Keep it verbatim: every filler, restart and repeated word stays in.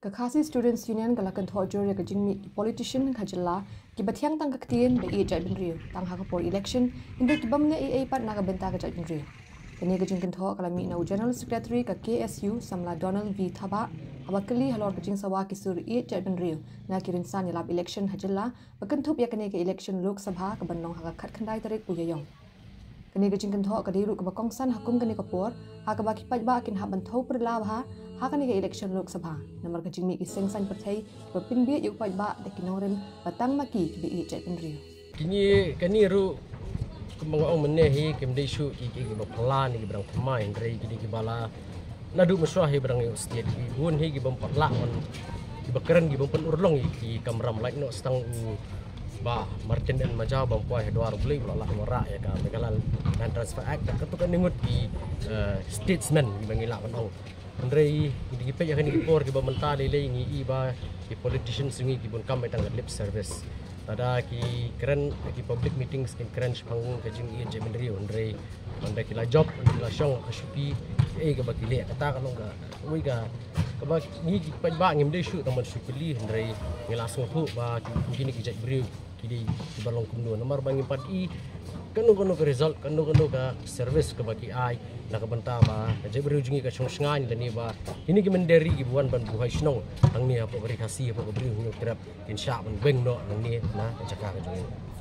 Ka Khasi Students Union ka la kynthoh jur ïa ka jingmih ki politician ka jylla kiba thiang tang ka ktien ba ïeit jaitbynriew tang ha ka por election, hynrei ki bym neh ei ei pat na ka bynta ka jaitbynriew. Kane ka jingkynthoh ka la mih na u General Secretary ka K S U, Samla Donald V Thabah, haba kylli halor ka jingsawa ki sur ïeit jaitbynriew na ki rynsan ïalap election ha jylla, ba kynthup ïa kane ka election Lok Sabha kaban long ha ka khatkhyndai tarik u Ïaïong. Kane ka jingkynthoh ka dei ruh kaba kongsan ha kum kane ka por, ha kaba ki paidbah kin hap ban thew pyrla bha ha kane ka election Lok Sabha, namar ka jingmih ki seng saiñ pyrthei kiba pynbieit ïa u paidbah da ki nongrim ba tang ma ki kiba ïeit jaitbynriew. Kine, kane ruh kumba nga ong mynne hi, kim dei shuh ki, ki, kiba phylla ne kiba dang thymmai, hynrei ki dei kiba la naduh mynshuwa hi ba dang ïoh state, ki bun hi ki bym pat lah ban, kiba kren ki bym pynurlong ïa ki kamram, lait noh tang u Bah Martin N Majaw bym poi ha dwar U Blei ba la lah wanrah ïa ka Meghalaya Land Transfer Act. Katto katne ngut ki, eh, statesmen kiba ngi lah ban ong. Hynrei ngi dei ki peit ïa kane ki por kiba mynta lei lei ngi i ba ki politicians ngi ki bun kam ïa tang ka lip service. Lada ki kren ha ki public meetings kin kren shaphang ka jingïeit jaitbynriew, hynrei mynta ki la jop, ki la shong ha shuki, ei kaba ki leh, kata ka long ka, wei ka, kaba ngi ki paidbah ngim dei shuh tang ban shu kylli, hynrei ngi la sngewthuh ba ki, kine ki jaitbynriew ki dei kiba long kumno, namar ba ngim pat i kano kano ka result, kano kano ka service kaba ki ai na ka bynta ba ka jaitbynriew jong ngi ka shong shngaiñ, lane ba kine ki mynder ri kiba wan ban buhai shnong hangne hapoh ka ri Khasi, hapoh ka Bri u Hynñiewtrep, kin shah ban weng noh nangne na ka jaka ka jong ngi.